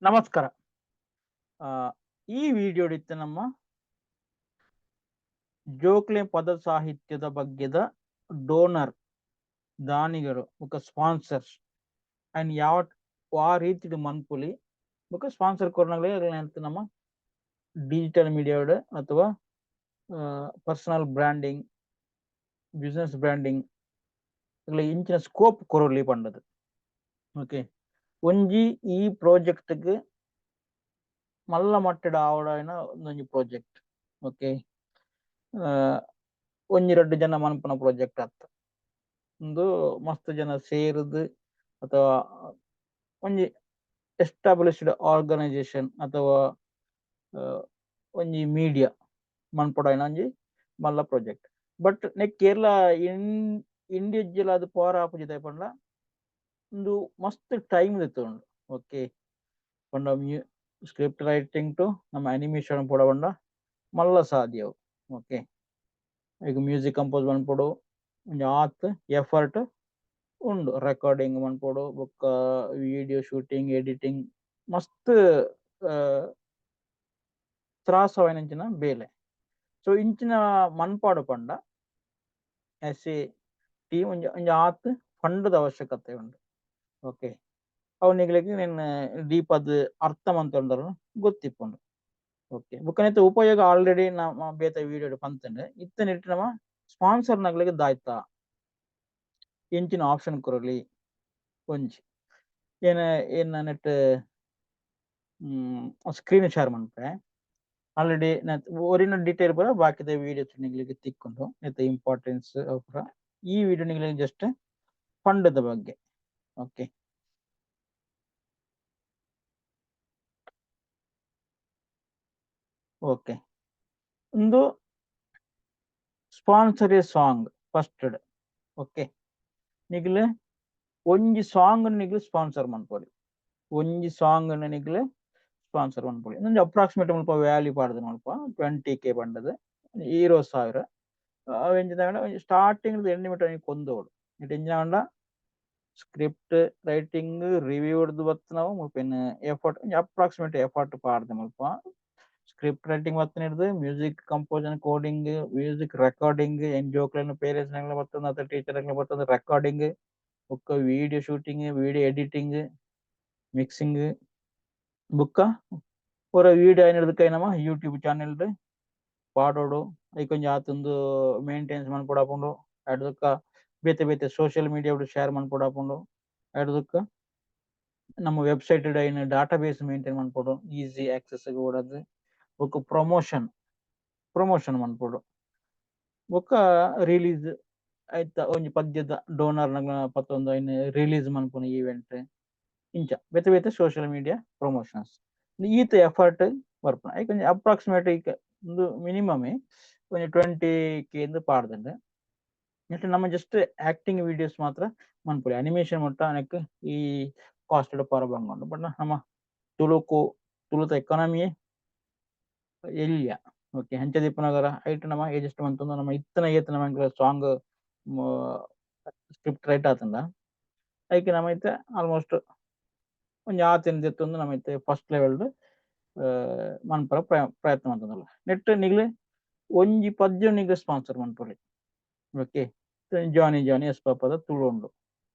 ನಮಸ್ಕಾರ. ಈ ವಿಡಿಯೋಡಿತ್ತ ನಮ್ಮ ಜೋಕ್ಲೆ ಪದ ಸಾಹಿತ್ಯದ ಬಗ್ಗೆದ ಡೋನರ್, ದಾನಿಗರು ಬೊಕ ಸ್ಪಾನ್ಸರ್ಸ್ ಅಂಡ್ ಯಾವ ಆ ರೀತಿಡ್ ಮನ್ಪುಲಿ ಬೊಕ ಸ್ಪಾನ್ಸರ್ ಕೊರ್ನಗಲೇ ನಮ್ಮ ಡಿಜಿಟಲ್ ಮೀಡಿಯಾಡ್ ಅಥವಾ ಪರ್ಸನಲ್ ಬ್ರಾಂಡಿಂಗ್, ಬಿಸ್ನೆಸ್ ಬ್ರಾಂಡಿಂಗ್ ಇಂಚಿನ ಸ್ಕೋಪ್ ಕೊರೊಲಿ ಪಂಡದು. ಓಕೆ, ಒಂಜಿ ಈ ಪ್ರಾಜೆಕ್ಟ್ ಗ್ ಮಲ್ಲ ಮಟ್ಟಡ್ ಆವೊಡಾಯಿನ ಒಂಜಿ ಪ್ರಾಜೆಕ್ಟ್. ಓಕೆ, ಒಂಜಿ ರಡ್ಡ್ ಜನ ಮನ್ಪುನ ಪ್ರಾಜೆಕ್ಟ್ ಅತ್ತ್. ಉಂದು ಮಸ್ತ್ ಜನ ಸೇರ್ದ್ ಅಥವಾ ಒಂಜಿ ಎಸ್ಟಾಬ್ಲಿಷ್ಡ್ ಆರ್ಗನೈಸೇಷನ್ ಅಥವಾ ಒಂಜಿ ಮೀಡಿಯಾ ಮನ್ಪೊಡಾಯಿನ ಒಂಜಿ ಮಲ್ಲ project. But neck Kerala individual ಆದ್ ಪವರ್ ಆಪುಜಿ ದಾಯೆ ಪಂಡ ಉಂದು ಮಸ್ತ್ ಟೈಮ್ ದೆತ್ತೊಂಡು. ಓಕೆ, ಪಂಡ ಸ್ಕ್ರಿಪ್ಟ್ ರೈಟಿಂಗ್ ಟು ನಮ್ಮ ಅನಿಮೇಷನ್ ಪೂರ ಪಂಡ ಮಲ್ಲ ಸಾದಿ ಅವು. ಓಕೆ, ಈಗ ಮ್ಯೂಸಿಕ್ ಕಂಪೋಸ್ ಮನ್ಪೊಡು, ಒಂಜಿ ಆತ್ ಎಫರ್ಟ್ ಉಂಡು, ರೆಕಾರ್ಡಿಂಗ್ ಮನ್ಪೊಡು, ಬೊಕ್ಕ ವಿಡಿಯೋ ಶೂಟಿಂಗ್, ಎಡಿಟಿಂಗ್ ಮಸ್ತ್ ತ್ರಾಸವಾಯಿನಂಚಿನ ಬೇಲೆ. ಸೊ ಇಂಚಿನ ಮನ್ಪಾಡು ಪಂಡ ಎಸ್ ಎ ಟೀಮ್ ಒಂಜಿ ಒಂಜಿ ಆತ್ ಫಂಡ್ ಅವಶ್ಯಕತೆ ಉಂಡು. ಓಕೆ, ಅವು ನಿಗ್ಲೆಗ್ ನೆನ್ ಡೀಪ್ ಆದ್ ಅರ್ಥ ಮಂತೊಂಡರ ಗೊತ್ತಿಪ್ಪುಂಡು. ಓಕೆ, ಬೊಕ್ಕ ನೆತ್ತ ಉಪಯೋಗ ಆಲ್ರೆಡಿ ನಮ್ಮ ಬೇತೆ ವಿಡಿಯೋ ಪಂತುಂಡು. ಇತ್ತೆ ನೆಟ್ ನಮ ಸ್ಪಾನ್ಸರ್ ನಗ್ಲೆಗ್ ದಾಯ್ತ ಎಂಚಿನ ಆಪ್ಷನ್ ಕೊರೊಲಿ ಒಂಜಿ ಏನ ಏನ ನೆಟ್ ಸ್ಕ್ರೀನ್ ಶೇರ್ ಮನ್ಪೆ ಆಲ್ರೆಡಿ ಒರಿನ ಡೀಟೇಲ್ ಪೂರ ಬಾಕಿದ ವಿಡಿಯೋಸ್ ನಿಗ್ಲೆಗ್ ತಿಕ್ಕುಂಡು. ನೆತ್ತ ಇಂಪಾರ್ಟೆನ್ಸ್ ಪೂರ ಈ ವಿಡಿಯೋ ನಿಗ್ಲೆಗ್ ಜಸ್ಟ್ ಫಂಡ್ ದ ಬಗ್ಗೆ. ಓಕೆ, ಓಕೆ, ಉಂದು ಸ್ಪಾನ್ಸರ್ ಎ ಸಾಂಗ್ ಫಸ್ಟ್. ಓಕೆ, ನಿಗ್ಲೆ ಒಂಜಿ ಸಾಂಗ್ ನಿಗ್ಲೆ ಸ್ಪಾನ್ಸರ್ ಮನ್ಪೊಲಿ, ಒಂಜಿ ಸಾಂಗ್ ನಿಗ್ಲೆ ಸ್ಪಾನ್ಸರ್ ಮನ್ಪೊಲಿ. ಒಂಜಿ ಅಪ್ರಾಕ್ಸಿಮೇಟ್ ಮುಲ್ಪ ವ್ಯಾಲ್ಯೂ ಪಾಡ್ದು ಮುಲ್ಪ 20K ಪಂಡದು 20,000. ಅವು ಎಂಚಿನ ಸ್ಟಾರ್ಟಿಂಗ್ ಎಣ್ಣೆ ಮೀಟರ್ ಕೊಂದೋಡು. ಎಂಚಿನ ಪಂಡ ಸ್ಕ್ರಿಪ್ಟ್ ರೈಟಿಂಗ್ ರಿವ್ಯೂ ಬತ್ತನವು ಮುಲ್ಪ ಎಫರ್ಟ್ ಅಪ್ರಾಕ್ಸಿಮೇಟ್ ಎಫರ್ಟ್ ಪಾಡ್ದು ಮುಲ್ಪ ಸ್ಕ್ರಿಪ್ಟ್ ರೈಟಿಂಗ್ ಬತ್ತಿನ, music composition, coding, music recording, ಏನ್ ಜೋಕ್ಲೆನ ಪೇರೆಂಟ್ಸ್ ನಗ್ಲ ಬತ್ತಂದ ಅಥವಾ ಟೀಚರ್ ನಗ್ಲ ಬತ್ತಂದ ರೆಕಾರ್ಡಿಂಗ್, ಬೊಕ್ಕ video shooting, video editing, mixing, ಬೊಕ್ಕ ಪೂರ ವಿಡಿಯೋ ಐನಡ್ದ್ ನಮ್ಮ ಯೂಟ್ಯೂಬ್ ಚಾನೆಲ್ ಪಾಡೋಡು, ಐಕೊಂಜಿ ಆತೊಂದು ಮೇಂಟೆನೆನ್ಸ್ ಮನ್ಪೊಡಾಪುಂಡು. ಅಡ್ದಕ್ಕ ಬೇತೆ ಬೇತೆ ಸೋಷಿಯಲ್ ಮೀಡಿಯಾ ಶೇರ್ ಮನ್ಪೊಡಾಪುಂಡು. ಅಡ್ದಕ್ಕ ನಮ್ಮ ವೆಬ್ಸೈಟ್ ಐನ ಡಾಟಾ ಬೇಸ್ ಮೇಂಟೈನ್ ಮನ್ಪೊಡು, ಈಸಿ ಆಕ್ಸೆಸ್ ಬೋಡಾದ್. ಬೊಕ್ಕ ಪ್ರಮೋಷನ್ ಪ್ರಮೋಷನ್ ಮನ್ಪೊಡು. ಬೊಕ್ಕ ರಿಲೀಸ್ ಐತ ಒಂಜಿ ಪದ್ಯದ ಡೋನರ್ ನಗ್ನ ಪತ್ತೊಂದು ಐನ್ ರಿಲೀಸ್ ಮನ್ಪುನ ಈವೆಂಟ್, ಇಂಚ ಬೇತೆ ಬೇತೆ ಸೋಷಿಯಲ್ ಮೀಡಿಯಾ ಪ್ರಮೋಷನ್ಸ್ ಈತ ಎಫರ್ಟ್ ಬರ್ಪುನ. ಐಕ್ ಒಂಜಿ ಅಪ್ರಾಕ್ಸಿಮೇಟ್ ಉಂದು ಮಿನಿಮಮ್ ಒಂಜಿ 20K ಇಂದ್ ಪಾಡ್ದುಂಡು. ನೆಟ್ ನಮ್ಮ ಜಸ್ಟ್ ಆಕ್ಟಿಂಗ್ ವಿಡಿಯೋಸ್ ಮಾತ್ರ ಮನ್ಪೊಲಿ, ಅನಿಮೇಷನ್ ಮುಟ್ಟ ನೆಕ್ ಈ ಕಾಸ್ಟ್ ಪರ ಬಂಗುಂಡು. ಬಟ್ ನಮ್ಮ ತುಳುಕು ತುಳುತ ಎಕಾನಮಿಯೇ ಎಲ್ಯ. ಓಕೆ, ಅಂಚ ದೀಪನಗರ ಐಟ್ ನಮ್ಮ ಏಜಸ್ಟ್ ಮಂತೊಂದು ನಮ್ಮ ಇತ್ತನ ಏತ್ ನಮ್ಮ ಸಾಂಗ್ ಸ್ಕ್ರಿಪ್ಟ್ ರೈಟ್ ಆತಂಡ ಐಕ್ ನಮ್ಮ ಇತ್ತೆ ಆಲ್ಮೋಸ್ಟ್ ಒಂಜಿ ಆತಿನ ದೆತ್ತೊಂದು ನಮ್ಮ ಇತ್ತೆ ಫಸ್ಟ್ ಲೆವೆಲ್ ಮನ್ಪರ ಪ್ರಯತ್ನ ಮಂತೊಂದುಲ್ಲ. ನೆಟ್ ನಿಗ್ಲೆ ಒಂಜಿ ಪದ್ಯ ನಿಗ್ಲೆ ಸ್ಪಾನ್ಸರ್ ಮನ್ಪೊಲಿ. ಓಕೆ, ಜಾನಿ ಜಾನಿ ಎಸ್ ಪಾಪದ ತುಳು ಉಂಡು,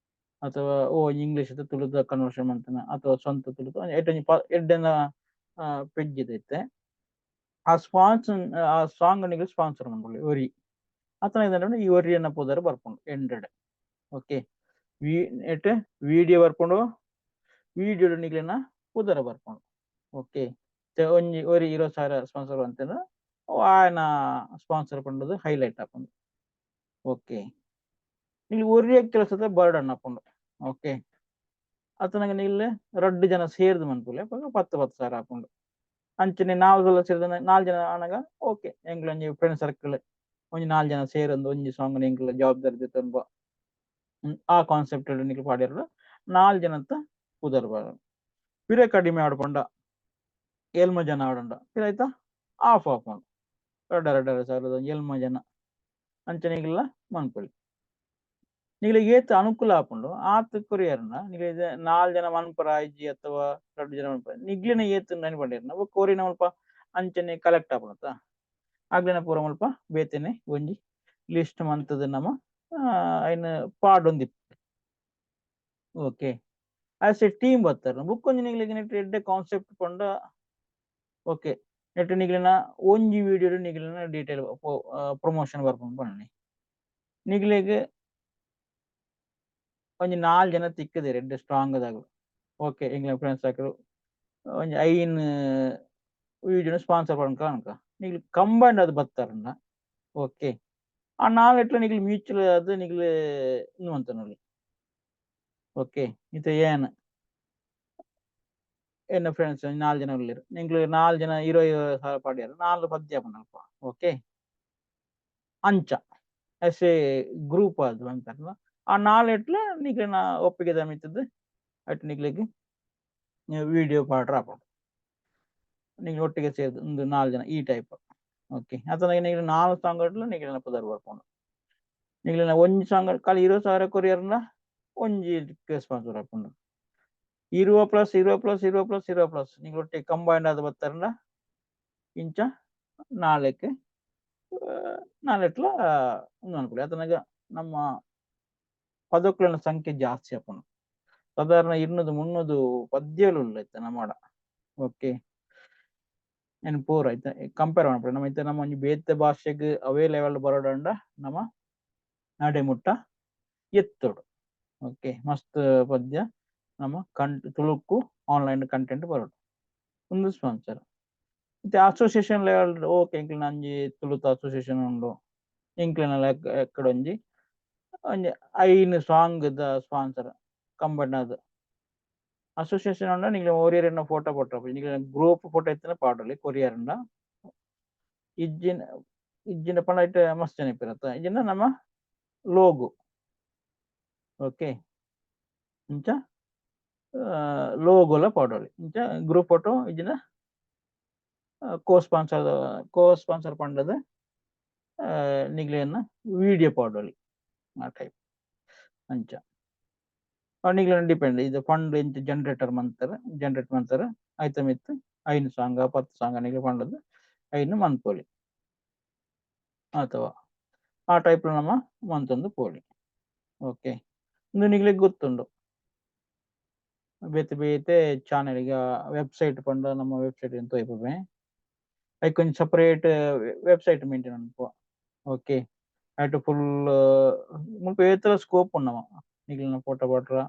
ಅಥವಾ ಓ ಇಂಗ್ಲಿಷ್ ತುಳುದ ಕನ್ವರ್ಷನ್ ಮಂತನ ಅಥವಾ ಸ್ವಂತ ತುಳುದ ಎಡ್ಡೆ ಎಡ್ಡೆನ ಪೆಜ್ಜಿದ ಇತ್ತೆ ಆ ಸ್ಪಾನ್ಸರ್ ಆ ಸಾಂಗ್ ನಿಗ್ಲೆ ಸ್ಪಾನ್ಸರ್ ಮನ್ಪೊಲಿ ಒರಿ ಅತನ ಇದಂಡ ಈ ಒರಿಯನ್ನ ಪುದರ್ ಬರ್ಪುಂಡು ಎಂಡೆಡ್. ಓಕೆ, ನೆಟ್ ವಿಡಿಯೋ ಬರ್ಪುಂಡು, ವಿಡಿಯೋ ನಿಗ್ಲೆನ ಪುದರ್ ಬರ್ಪುಂಡು. ಓಕೆ, ಒಂಜಿ ಒರಿ 20,000 ಸ್ಪಾನ್ಸರ್ ಅಂತಂದ್ರೆ ಆಯನ ಸ್ಪಾನ್ಸರ್ ಪಂಡದು ಹೈಲೈಟ್ ಆಪುಂಡು. ಓಕೆ, ಇಲ್ಲಿ ಒರಿಯ ಕೆಲಸದ ಬರ್ಡನ್ ಆಪುಂಡು. ಓಕೆ, ಅತನಗ ನಿಲ್ಲೆ ರಡ್ಡ್ ಜನ ಸೇರ್ದು ಮನ್ಪುಲೆ ಅಪಗ 10-10 ಸಾವಿರ ಆಪುಂಡು. ಅಂಚನೆ ನಾಲ್ ಜನ ಸೇರ್ದು ನಾಲ್ ಜನ ಆನಗ ಓಕೆ ಎಂಕ್ಲ ಒಂಜಿ ಫ್ರೆಂಡ್ ಸರ್ಕಲ್ ಒಂಜಿ ನಾಲ್ ಜನ ಸೇರೊಂದು ಒಂಜಿ ಸಾಂಗ್ ಎಂಕ್ಲ ಜವಾಬ್ದಾರಿ ದೆತ್ತೊಂಬ ಆ ಕಾನ್ಸೆಪ್ಟ್ ನಿಕ್ಲು ಪಾಡ್ಯೆರ್ಡ ನಾಲ್ ಜನತ ಪುದರ್ ಬರ. ಪಿರ ಕಡಿಮೆ ಆಡ್ ಪಂಡ ಏಲ್ಮ ಜನ ಆಡಂಡ ಪಿರ ಆಯ್ತಾ ಆಫ್ ಆಫ್ ಉಂಡು ರಡ್ಡ ರಡ್ಡರ ಸಾವಿರದ ಏಲ್ಮ ಜನ ಅಂಚನೆ ಇಲ್ಲ ಮನ್ಪೊಲಿ. ನಿಗಲಿಗೆ ಏತ್ ಅನುಕೂಲ ಆಪುಂಡು ಆತ್ ಕೊರಿಯರ್ನ. ನಿಗಲ ನಾಲ್ ಜನ ಮನ್ಪರ ಆಯ್ಜಿ ಅಥವಾ ರಡ್ಡ್ ಜನ ಮನ್ಪರ ನಿಗ್ಲಿನ ಏತ್ ನನಿ ಪಂಡಿರ್ನ ಬೊಕ್ಕ ಕೊರಿನ ಮುಲ್ಪ ಅಂಚನೆ ಕಲೆಕ್ಟ್ ಆಪುಂಡತ್ತ. ಅಗ್ಲಿನ ಪೂರ ಮುಲ್ಪ ಬೇತೆನೆ ಒಂಜಿ ಲಿಸ್ಟ್ ಮಂತದ ನಮ ಐನ್ ಪಾಡೊಂದಿಪ್ಪ. ಓಕೆ, ಆಸ್ ಎ ಟೀಮ್ ಬರ್ತಾರೆ. ಬುಕ್ ಒಂಜಿ ನಿಗ್ಲಿಗೆ ನೆಟ್ ಎಡ್ಡೆ ಕಾನ್ಸೆಪ್ಟ್ ಪಂಡ ಓಕೆ, ನೆಟ್ ನಿಗ್ಲಿನ ಒಂಜಿ ವಿಡಿಯೋ ನಿಗ್ಲಿನ ಡೀಟೇಲ್ ಪ್ರಮೋಷನ್ ಬರ್ಪುಂಡು ಪನ್ನಿ. ನಿಗ್ಲಿಗ್ ಒಂಜಿ ನಾಲ್ ಜನ ತಿಕ್ಕುದಿರ ಎಡ್ಡೆ ಸ್ಟ್ರಾಂಗ್ ದಾಗು. ಓಕೆ, ಎಂಕ್ಲೆ ಫ್ರೆಂಡ್ಸ್ ಸರ್ಕಲ್ ಒಂಜಿ ಐನ್ ವಿಡಿಯೋನ ಸ್ಪಾನ್ಸರ್ ಪಂಕ ಅನ್ಕ ನಿಗ್ಲು ಕಂಬೈಂಡ್ ಅದು ಬತ್ತಾರಂಡ. ಓಕೆ, ಆ ನಾಲ್ ಎಟ್ಲ ನಿಗ್ಲು ಮ್ಯೂಚುವಲ್ ಅದು ನಿಗ್ಲು ಇಂದು ಮಂತೊನೊಲಿ. ಓಕೆ, ಇತ್ತೆ ಏನ್ ಎನ್ನ ಫ್ರೆಂಡ್ಸ್ ನಾಲ್ ಜನ ಉಲ್ಲೆರ್, ನಿಂಕ್ಲು ನಾಲ್ ಜನ 20,000 ಪಾಡ್ಯೆರ್, ನಾಲ್ ಪದ್ಯ ಆಪುಂಡು. ಓಕೆ, ಅಂಚ ಆಸ್ ಎ ಗ್ರೂಪ್ ಅದು ಅಂತಾರಲ್ಲ, ಆ ನಾಲ್ ಎಟ್ಲ ನಿಗ್ಲಿನ ಒಪ್ಪಿಗೆ ಮಿತ್ತದ ಅಟ್ ನಿಗ್ಲಿಗ್ ವಿಡಿಯೋ ಪಾಡ್ರ ಆಪುಂಡು. ನಿಗ್ಲು ಒಟ್ಟಿಗೆ ಸೇರ್ದು ಒಂದು ನಾಲ್ ಜನ ಈ ಟೈಪ್. ಓಕೆ, ಅತನ ನಿಗ್ಲು ನಾಲ್ ಸಾಂಗ್ ಅಟ್ಲ ನಿಗ್ಲಿನ ಪುದರ್ ಬರ್ಪುಂಡು. ನಿಗ್ಲಿನ ಒಂಜಿ ಸಾಂಗ್ ಖಾಲಿ 20,000 ಕೊರಿಯರ್ನ ಒಂಜಿ ಸ್ಪಾನ್ಸರ್ ಆಪುಂಡು. 20 ಪ್ಲಸ್ 20 ಪ್ಲಸ್ 20 ಪ್ಲಸ್ 20 ಪ್ಲಸ್ ನಿಗ್ಲು ಒಟ್ಟಿಗೆ ಕಂಬೈಂಡ್ ಆದ್ ಬತ್ತಾರಂಡ ಇಂಚ ನಾಲೆಕ್ ನಾಲೆಟ್ಲ ಉಂದು ಅನ್ಕೊಳ್ಳಿ. ಅತನಗ ನಮ್ಮ ಪದಕುಲೆನ ಸಂಖ್ಯೆ ಜಾಸ್ತಿ ಆಪುಂಡು. ಸಾಧಾರಣ 200 300 ಪದ್ಯಲು ಉಲ್ಲ ಇತ್ತೆ ನಮ್ಮಡ. ಓಕೆ, ಏನ್ ಪೂರ ಐತೆ ಕಂಪೇರ್ ಮಾಡ್ಬಿಡಿ. ನಮ್ಮ ಇತ್ತೆ ನಮ್ಮ ಒಂಜಿ ಬೇತೆ ಭಾಷೆಗ್ ಅವೇ ಲೆವೆಲ್ ಬರೋಡಂಡ ನಮ್ಮ ನಾಡೆ ಮುಟ್ಟ ಎತ್ತೋಡು. ಓಕೆ, ಮಸ್ತ್ ಪದ್ಯ ನಮ್ಮ ತುಳುಕ್ಕು ಆನ್ಲೈನ್ ಕಂಟೆಂಟ್ ಬರೋಡು. ಒಂದು ಸ್ಪಾನ್ಸರ್ ಇತ್ತೆ ಅಸೋಸಿಯೇಷನ್ ಲೆವೆಲ್. ಓಕೆ, ಎಂಕ್ಲೆನ ಒಂಜಿ ತುಳುತ ಅಸೋಸಿಯೇಷನ್ ಉಂಡು. ಎಂಕ್ಲೆನ ಎಕ್ಕಡ ಒಂಜಿ ಒಂಜಿ ಐನ್ ಸಾಂಗ್ ದ ಸ್ಪಾನ್ಸರ್ ಕಂಬೈಂಡ್ ಆದ್ ಅಸೋಸಿಯೇಷನ್ ಉಂಡ. ನಿಗ್ಲೆ ಒರಿಯರ್ನ ಫೋಟೋ ಪಟ್ಟ ನಿಗ್ಲೆ ಗ್ರೂಪ್ ಫೋಟೋ ಇತ್ತಿನ ಪಾಡೊಲಿ ಕೊರಿಯರ್ಂಡ. ಇಜ್ಜಿನ ಇಜ್ಜಿನ ಪಂಡ ಇತ್ತೆ ಮಸ್ತ್ ಜನ ಇಪ್ಪೆರತ್ತ, ಇಜ್ಜಿಂಡ ನಮ್ಮ ಲೋಗೋ. ಓಕೆ, ಇಂಚ ಲೋಗೋಲ ಪಾಡೊಲಿ. ಇಂಚ ಗ್ರೂಪ್ ಫೋಟೋ ಇಜ್ಜಿಂಡ ಕೋ ಸ್ಪಾನ್ಸರ್, ಕೋ ಸ್ಪಾನ್ಸರ್ ಪಂಡದ ನಿಗ್ಲೆನ ವಿಡಿಯೋ ಪಾಡೊಲಿ ಆ ಟೈಪ್ ಅಂಚ. ನಿಗ್ಲೆನ ಡಿಪೆಂಡ್ ಇದು ಫಂಡ್ ಇಂಚ ಜನರೇಟರ್ ಮಂತರ್ ಜನರೇಟ್ ಮಂತರ್ ಐತ ಮಿತ್ತ್ ಐನ್ ಸಾಂಗ್ 10 ಸಾಂಗ್ ನಿಗ್ಲೆ ಪಂಡದ್ ಐನ್ ಮನ್ಪೊಲಿ ಅಥವಾ ಆ ಟೈಪ್ ನಮ್ಮ ಮಂತೊಂದು ಪೋಲಿ. ಓಕೆ, ಇಂದು ನಿಗ್ಲೆಗ್ ಗೊತ್ತುಂಡು ಬೇತೆ ಬೇತೆ ಚಾನೆಲ್. ಈಗ ವೆಬ್ಸೈಟ್ ಪಂಡ ನಮ್ಮ ವೆಬ್ಸೈಟ್ ಎಂತ ತೋಯ್ಪುವೆ, ಐಕ್ ಒಂಜಿ ಸಪರೇಟ್ ವೆಬ್ಸೈಟ್ ಮೇಂಟೈನ್ ಮನ್ಪುವ. ಓಕೆ, ಐಟ್ ಫುಲ್ ಮುಲ್ಪ ಏತರ ಸ್ಕೋಪ್ ಉಂಡು. ನಮ ನಿಗ್ಲೆನ ಫೋಟೋ ಪಾಡ್ರ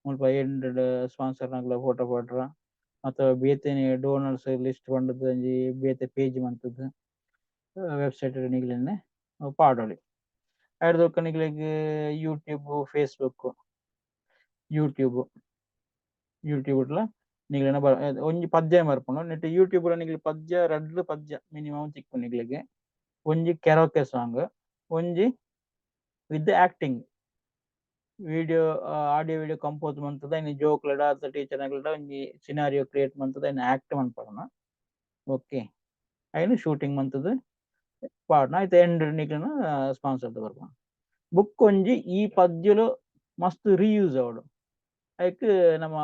ಮುಲ್ಪ ಎಂಡ್ ಸ್ಪಾನ್ಸರ್ ನಕ್ಲೆ ಫೋಟೋ ಪಾಡ್ರ ಅಥವಾ ಬೇತೆನೆ ಡೋನರ್ಸ್ ಲಿಸ್ಟ್ ಪಂಡದ್ ಒಂಜಿ ಬೇತೆ ಪೇಜ್ ಮಂತುದು ವೆಬ್ಸೈಟ್ ನಿಗ್ಲೆನೆ ಪಾಡೊಲಿ. ಐಡ್ದ್ ಬೊಕ್ಕ ನಿಗ್ಲೆಗ್ ಯೂಟ್ಯೂಬ್, ಫೇಸ್ಬುಕ್, ಯೂಟ್ಯೂಬ್, ಯೂಟ್ಯೂಬ್ ಡ್ಲ ನಿಗ್ಲೆನ ಒಂಜಿ ಪದ್ಯ ಬರ್ಪುಂಡು. ನೆಟ್ ಯೂಟ್ಯೂಬ್ ನಿಗ್ಲೆ ಪದ್ಯ ರಡ್ಡ್ ಪದ್ಯ ಮಿನಿಮಮ್ ತಿಕ್ಕುಂಡು ನಿಗ್ಲೆಗ್. ಒಂಜಿ ಕೆರೋಕೆ ಸಾಂಗ್, ಒಂಜಿ with acting video, audio video compose ಮಂತುದು ಐನ್ ಜೋಕ್ಲೆಡ ಅತ್ತ ಟೀಚರ್ ನಕ್ಲೆಡ ಒಂಜಿ ಸಿನಾರಿಯೋ ಕ್ರಿಯೇಟ್ ಮಂತುದು ಐನ್ ಆಕ್ಟ್ ಮನ್ಪುನ. ಓಕೆ, ಐನ್ ಶೂಟಿಂಗ್ ಮಂತುದು ಪಾಡ್ನ ಐತ ಎಂಡ್ ನಿಕ್ಲೆನ ಸ್ಪಾನ್ಸರ್ ಬರ್ಪುಂಡು. ಬೊಕ್ಕ ಒಂಜಿ ಈ ಪದ್ಯಲು ಮಸ್ತ್ ರೀಯೂಸ್ ಆವೊಡು. ಐಕ್ ನಮ್ಮ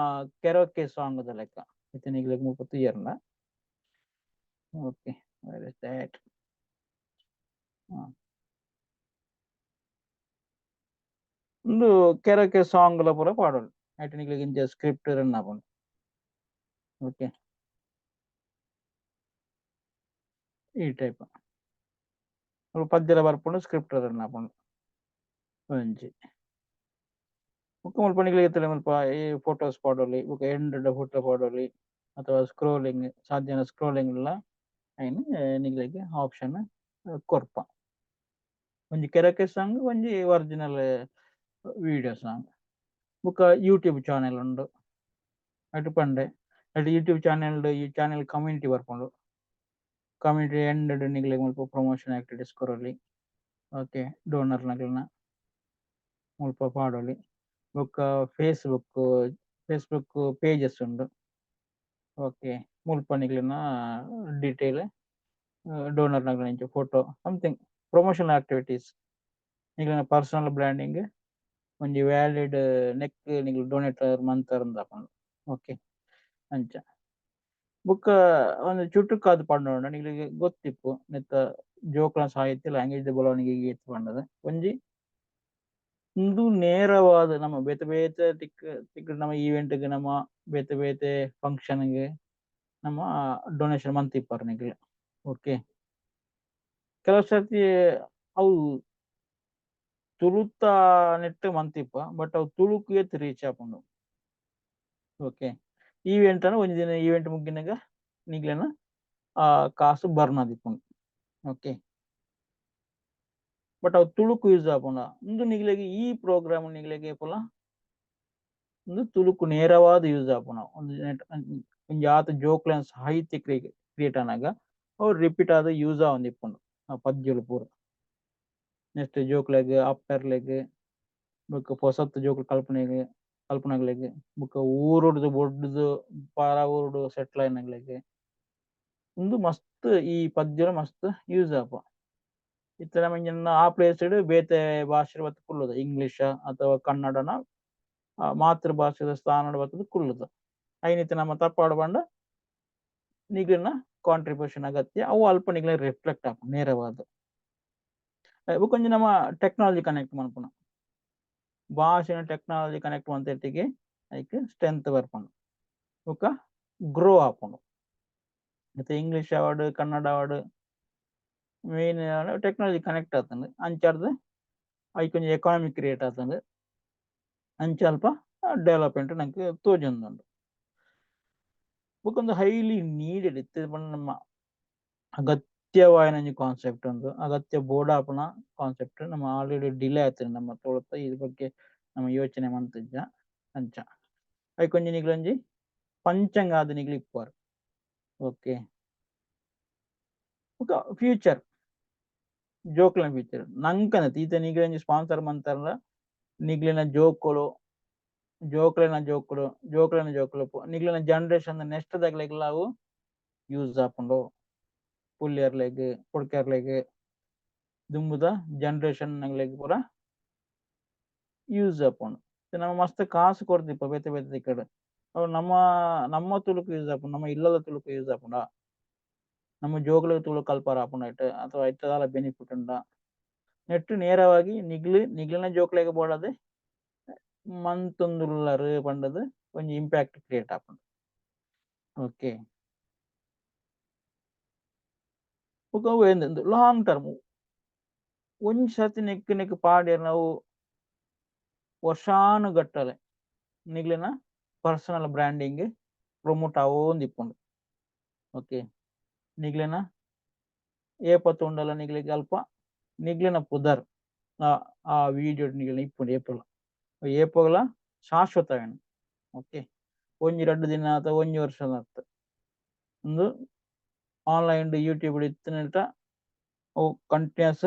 ಕೆರೋಕೆ ಸಾಂಗ್ ದ ಲೆಕ್ಕ ಇತ್ತೆ ನಿಕ್ಲೆಗ್ ಮುಲ್ಪ ತೂಯರ್ಂಡ. Okay, where is that? ಉಂದು ಕೆರೋಕೆ ಸಾಂಗ್ ಲ ಪೂರ ಪಾಡೊಲಿ. ಐಟ್ ನಿಕ್ಲೆಗ್ ಇಂಚ ಸ್ಕ್ರಿಪ್ಟ್ ರನ್ ಆಪುಂಡು. ಓಕೆ, ಈ ಟೈಪ್ ಪದ್ಯಲ ಬರ್ಪುಂಡು, ಸ್ಕ್ರಿಪ್ಟ್ ರನ್ ಆಪುಂಡು ಒಂಜಿ. ಬೊಕ್ಕ ಮುಲ್ಪ ನಿಕ್ಲೆಗ್ ಇತ್ತುಂಡ ಮುಲ್ಪ ಈ ಫೋಟೋಸ್ ಪಾಡೊಲಿ, ಬೊಕ್ಕ ಎಂಡ್ ಫೋಟೋ ಪಾಡೊಲಿ ಅಥವಾ ಸ್ಕ್ರೋಲಿಂಗ್ ಸಾಧ್ಯನ ಸ್ಕ್ರೋಲಿಂಗ್ ಲ ಐನ್ ನಿಕ್ಲೆಗ್ ಆಪ್ಷನ್ ಕೊರ್ಪ. ಒಂಜಿ ಕೆರೋಕೆ ಸಾಂಗ್, ಒಂಜಿ ಒರಿಜಿನಲ್ ವಿಡಿಯೋ ಸಾಂಗ್. ಬೊಕ್ಕ ಯೂಟ್ಯೂಬ್ ಚಾನೆಲ್ ಉಂಡು. ಐಟ್ ಪಂಡೆ ಐಟ್ ಯೂಟ್ಯೂಬ್ ಚಾನೆಲ್, ಈ ಚಾನೆಲ್ ಕಮ್ಯುನಿಟಿ ಬರ್ಪುಂಡು. ಕಮ್ಯುನಿಟಿ ಎಂಡ್ ನಿಕ್ಲೆಗ್ ಮುಲ್ಪ ಪ್ರಮೋಷನ್ ಆಕ್ಟಿವಿಟೀಸ್ ಕೊರೊಲಿ. ಓಕೆ, ಡೋನರ್ ನಕ್ಲೆನ ಮುಲ್ಪ ಪಾಡೊಲಿ. ಬೊಕ್ಕ ಫೇಸ್ಬುಕ್, ಫೇಸ್ಬುಕ್ ಪೇಜಸ್ ಉಂಡು. ಓಕೆ, ಮುಲ್ಪ ನಿಕ್ಲೆನ ಡೀಟೇಲ್ ಡೋನರ್ ನಕ್ಲೆನ ಇಂಚ ಫೋಟೋ ಸಮಥಿಂಗ್ ಪ್ರಮೋಷನ್ ಆಕ್ಟಿವಿಟೀಸ್ ನಿಕ್ಲೆನ ಪರ್ಸನಲ್ ಬ್ರ್ಯಾಂಡಿಂಗ್. ಒಂಜಿ ವ್ಯಾಲಿಡ್ ನೆಕ್ ನಿಕ್ಲ್ ಡೊನೇಟ್ ಮಂತರ್ಂದಾಪುಂಡು. ಓಕೆ, ಅಂಚ ಬೊಕ್ಕ ಒಂದು ಚುಟುಕಾದ್ ಪಂಡೋಂಡ ನಿಕ್ಲೆಗ್ ಗೊತ್ತಿಪ್ಪು ನೆತ್ತ ಜೋಕುಲ್ನ ಸಾಹಿತ್ಯ ಲ್ಯಾಂಗ್ವೇಜ್ ಬರವಣಿಗೆ ಏತ್ ಪಂಡದ್ ಒಂಜಿ ಉಂದು ನೇರವಾದ್ ನಮ್ಮ ಬೇತೆ ಬೇತೆ ತಿಕ್ ತಿಕ್ ನಮ್ಮ ಈವೆಂಟ್ ಗ್, ನಮ್ಮ ಬೇತೆ ಬೇತೆ ಫಂಕ್ಷನ್ ಗ್ ನಮ್ಮ ಡೊನೇಷನ್ ಮಂತಿಪ್ಪರ್ ನಿಕ್ಲೆ. ಓಕೆ, ಕೆಲವು ಸರ್ತಿ ಅವು ತುಳುತ ನೆಟ್ ಮಂತಿಪ್ಪ, ಬಟ್ ಅವು ತುಳುಕು ಏತ್ ರೀಚ್ ಆಪುಂಡು. ಓಕೆ, ಈವೆಂಟ್ ಅನ್ನು ಒಂಜಿ ದಿನ ಈವೆಂಟ್ ಮುಗಿನಗ ನಿಕ್ಲೆನ ಆ ಕಾಸು ಬರ್ನ್ ಆದಿಪ್ಪುಂಡು. ಓಕೆ, ಬಟ್ ಅವು ತುಳುಕು ಯೂಸ್ ಆಪುಂಡ ಉಂದು ನಿಕ್ಲೆಗ್ ಈ ಪ್ರೋಗ್ರಾಮ್ ನಿಕ್ಲೆಗ್ ಏಪಲ ಉಂದು ತುಳುಕು ನೇರವಾದ್ ಯೂಸ್ ಆಪುನ. ಒಂಜಿ ಆತ್ ಜೋಕ್ಲೆನ ಸಾಹಿತ್ಯ ಕ್ರಿಯೇಟ್ ಆನಗ ಅವು ರಿಪೀಟ್ ಆದ್ ಯೂಸ್ ಆವೊಂದಿಪ್ಪುಂಡು ಆ ಪದ್ಯೊಲು ಪೂರ. ನೆಕ್ಸ್ಟ್ ಜೋಕ್ಲೆಗ್, ಅಪ್ಪೆರ್ಲೆಗ್, ಬೊಕ್ಕ ಪೊಸತ್ ಜೋಕುಲು ಕಲ್ಪನೆಗ್ ಕಲ್ಪನಗ್ಲೆಗ್, ಬೊಕ್ಕ ಊರುಡ್ದು ಬೊಡ್ದು ಪರ ಊರುಡು ಸೆಟ್ಲ್ ಆಯಿನಗ್ಲೆಗ್ ಉಂದು ಮಸ್ತ್ ಈ ಪದ್ಯೊಲು ಮಸ್ತ್ ಯೂಸ್ ಆಪ. ಇತ್ತೆ ನಮ ಆ ಪ್ಲೇಸ್ ಬೇತೆ ಭಾಷೆ ಬತ್ತ್ ಕುಲ್ಲುದು ಇಂಗ್ಲಿಷ್ ಅಥವಾ ಕನ್ನಡನ ಮಾತೃಭಾಷೆದ ಸ್ಥಾನಡ್ ಬತ್ತುದು ಕುಲ್ಲುದು ಐನಿತ ನಮ್ಮ ತಪ್ಪಾಡು ಪಂಡ ನಿಗ್ಲಿನ ಕಾಂಟ್ರಿಬ್ಯೂಷನ್ ಅಗತ್ಯ, ಅವು ಅಲ್ಪ ನಿಗ್ಲಿನ ರಿಫ್ಲೆಕ್ಟ್ ಆಪುಂಡು ನೇರವಾದ್. ಬೊಕೊಂಜಿ ನಮ್ಮ ಟೆಕ್ನಾಲಜಿ ಕನೆಕ್ಟ್ ಮನ್ಪುನ, ಭಾಷೆನ ಟೆಕ್ನಾಲಜಿ ಕನೆಕ್ಟ್ ಮಂತೆಟ್ಟಿಗೆ ಐಕ್ ಸ್ಟ್ರೆಂತ್ ಬರ್ಪುಂಡು ಬೊಕ್ಕ ಗ್ರೋ ಆಪುಂಡು. ಮತ್ತೆ ಇಂಗ್ಲಿಷ್ ಆವಡ್ ಕನ್ನಡ ಆವಡ್ ಮೇನ್ ಟೆಕ್ನಾಲಜಿ ಕನೆಕ್ಟ್ ಆತಂಡು, ಅಂಚಾರ್ದ್ ಐಕೊಂಜಿ ಎಕಾನಮಿ ಕ್ರಿಯೇಟ್ ಆತಂಡು, ಅಂಚ ಅಲ್ಪ ಡೆವಲಪ್ಮೆಂಟ್ ನಂಗೆ ತೋಜೊಂದುಂಡು. ಬೊಕೊಂದು ಹೈಲಿ ನೀಡೆಡ್ ಇತ್ತೆ ಪಂಡ ನಮ್ಮ ಅಗತ್ಯವಾಯಿನ ಒಂಜಿ ಕಾನ್ಸೆಪ್ಟ್ ಉಂದು, ಅಗತ್ಯ ಬೋಡಾಪುನ ಕಾನ್ಸೆಪ್ಟ್. ನಮ್ಮ ಆಲ್ರೆಡಿ ಡಿಲೇ ಆಯ್ತು ನಮ್ಮ ತೋಳತ್ತ ಈ ಬಗ್ಗೆ ನಮ್ಮ ಯೋಚನೆ ಮಂತಿಜ್ಜ. ಅಂಚ ಐಕೊಂಜಿ ನಿಗ್ಲೊಂಜಿ ಪಂಚಂಗ ಆದ್ ನಿಗ್ಲು ಇಪ್ಪುವರ್. ಓಕೆ, ಬೊಕ ಫ್ಯೂಚರ್ ಜೋಕ್ಲೆನ ಫ್ಯೂಚರ್ ನಂಕನ ಈತ ನಿಗ್ಲೊಂಜಿ ಸ್ಪಾನ್ಸರ್ ಮಂತರ್ಲ ನಿಗ್ಲಿನ ಜೋಕುಲು, ಜೋಕ್ಲೆನ ಜೋಕುಲು, ಜೋಕ್ಲೆನ ಜೋಕುಲು, ನಿಗ್ಲಿನ ಜನರೇಷನ್ ನೆಕ್ಸ್ಟ್ ದಗ್ಲೆಗ್ಲ ಅವು ಯೂಸ್ ಆಪುಂಡು. ಪುಲ್ಯರ್ಲೆಗ್, ಪೊಡ್ಕೆರ್ಲೆಗ್, ದುಂಬುದ ಜನರೇಷನ್ ನಗ್ಲೆಗ್ ಪೂರ ಯೂಸ್ ಆಪುಂಡು. ನಮ್ಮ ಮಸ್ತ್ ಕಾಸು ಕೊರ್ದಿಪ್ಪ ಬೇತೆ ಬೇತೆ ದಿಕ್ಕಡ್, ಅವು ನಮ್ಮ ನಮ್ಮ ತುಳುಕು ಯೂಸ್ ಆಪುಂಡು, ನಮ್ಮ ಇಲ್ಲದ ತುಳುಕು ಯೂಸ್ ಆಪುಂಡ, ನಮ್ಮ ಜೋಕ್ಲೆಗ್ ತುಳು ಕಲ್ಪರ ಆಪುಂಡು ಐಟ್ ಅಥವಾ ಐತ ದಾಲ ಬೆನಿಫಿಟ್ ಉಂಡ ನೆಟ್ ನೇರವಾಗಿ ನಿಗ್ಲು ನಿಗ್ಲಿನ ಜೋಕ್ಲೆಗ್ ಬೋಡಾದ್ ಮಂತೊಂದುಲ್ಲರ್ ಪಂಡದ್ ಒಂಜಿ ಇಂಪ್ಯಾಕ್ಟ್ ಕ್ರಿಯೇಟ್ ಆಪುಂಡು. ಓಕೆ, ಬೊಕ ಲಾಂಗ್ ಟರ್ಮ್ ಒಂಜಿ ಸರ್ತಿ ನೆಕ್ ನೆಕ್ ಪಾಡ್ಯರ್ ನಾವು ವರ್ಷಾನುಗಟ್ಟಲೆ ನಿಗ್ಲಿನ ಪರ್ಸನಲ್ ಬ್ರ್ಯಾಂಡಿಂಗ್ ಪ್ರಮೋಟ್ ಆವೊಂದಿಪ್ಪುಂಡು. ಓಕೆ, ನಿಗ್ಲಿನ ಏಪ ತೂಂಡಲ ನಿಗ್ಲಿಗ್ ಅಲ್ಪ ನಿಗ್ಲಿನ ಪುದರ್ ಆ ವಿಡಿಯೋ ನಿಗ್ಲಿನ ಇಪ್ಪುಂಡು ಏಪಲ ಏಪೊಗಲ ಶಾಶ್ವತವೇನು. ಓಕೆ, ಒಂಜಿ ರಡ್ಡ್ ದಿನ ಅಥವಾ ಒಂಜಿ ವರ್ಷ ಅತ್ತ್, ಉಂದು ಆನ್ಲೈನ್ ಯೂಟ್ಯೂಬ್ ಇತ್ತಿನಟ ಅವು ಕಂಟಿನ್ಯೂಸ್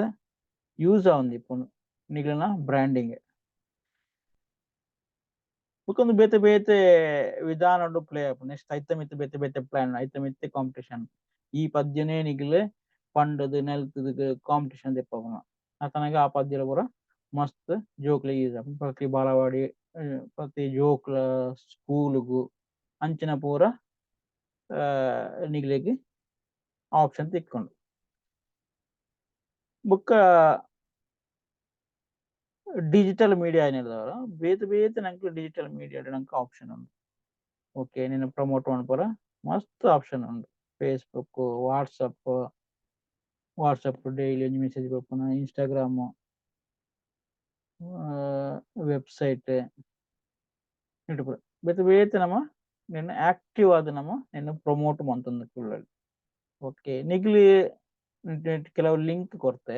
ಯೂಸ್ ಆವೊಂದಿಪ್ಪುಂಡು ನಿಗ್ಲಿನ ಬ್ರ್ಯಾಂಡಿಂಗ್. ಬೊಕೊಂದು ಬೇತೆ ಬೇತೆ ವಿಧಾನಡ್ ಪ್ಲೇ ಆಪುಂಡು. ನೆಕ್ಸ್ಟ್ ಐತ ಮಿತ್ತ್ ಬೇತೆ ಬೇತೆ ಪ್ಲಾನ್, ಐತ ಮಿತ್ತ್ ಕಾಂಪಿಟೇಷನ್. ಈ ಪದ್ಯನೇ ನಿಗ್ಲ್ ಪಂಡದ್ ನೆಲ್ತದ್ ಕಾಂಪಿಟೇಷನ್ ದೆಪ್ಪುನ ಅತನಗ ಆ ಪದ್ಯಲ ಪೂರ ಮಸ್ತ್ ಜೋಕ್ಲೆಗ್ ಯೂಸ್ ಆಪುಂಡು. ಪ್ರತಿ ಬಾಲವಾಡಿ, ಪ್ರತಿ ಜೋಕ್ಲ ಸ್ಕೂಲುಗು ಅಂಚಿನ ಪೂರ ನಿಗ್ಲೆಗ್ ಆಪ್ಷನ್ ತಿಕ್ಕುಂಡು. ಬೊಕ್ಕ ಡಿಜಿಟಲ್ ಮೀಡಿಯಾ ಏನಿಲ್ಲದವರ ಬೇತೆ ಬೇತೆ ನಂಕ್ ಡಿಜಿಟಲ್ ಮೀಡಿಯಾ ನಂಕ್ ಆಪ್ಷನ್ ಉಂಡು. ಓಕೆ, ನಿನ್ನ ಪ್ರಮೋಟ್ ಮನ್ಪುರ ಮಸ್ತ್ ಆಪ್ಷನ್ ಉಂಡು. ಫೇಸ್ಬುಕ್, ವಾಟ್ಸಪ್, ವಾಟ್ಸಪ್ ಡೈಲಿ ಒಂಜಿ ಮೆಸೇಜ್ ಬರ್ಪುನ, ಇನ್ಸ್ಟಾಗ್ರಾಮ್, ವೆಬ್ಸೈಟ್ ಬೇತೆ ಬೇತೆ ನಮ್ಮ ನಿನ್ನ ಆಕ್ಟಿವ್ ಆದ್ ನಮ್ಮ ನಿನ್ನ ಪ್ರಮೋಟ್ ಮಂತೊಂದು ಕುಲ್ಲೊಲಿ. ಓಕೆ, ನಿಗ್ಲಿ ಕೆಲವು ಲಿಂಕ್ ಕೊರ್ತೆ,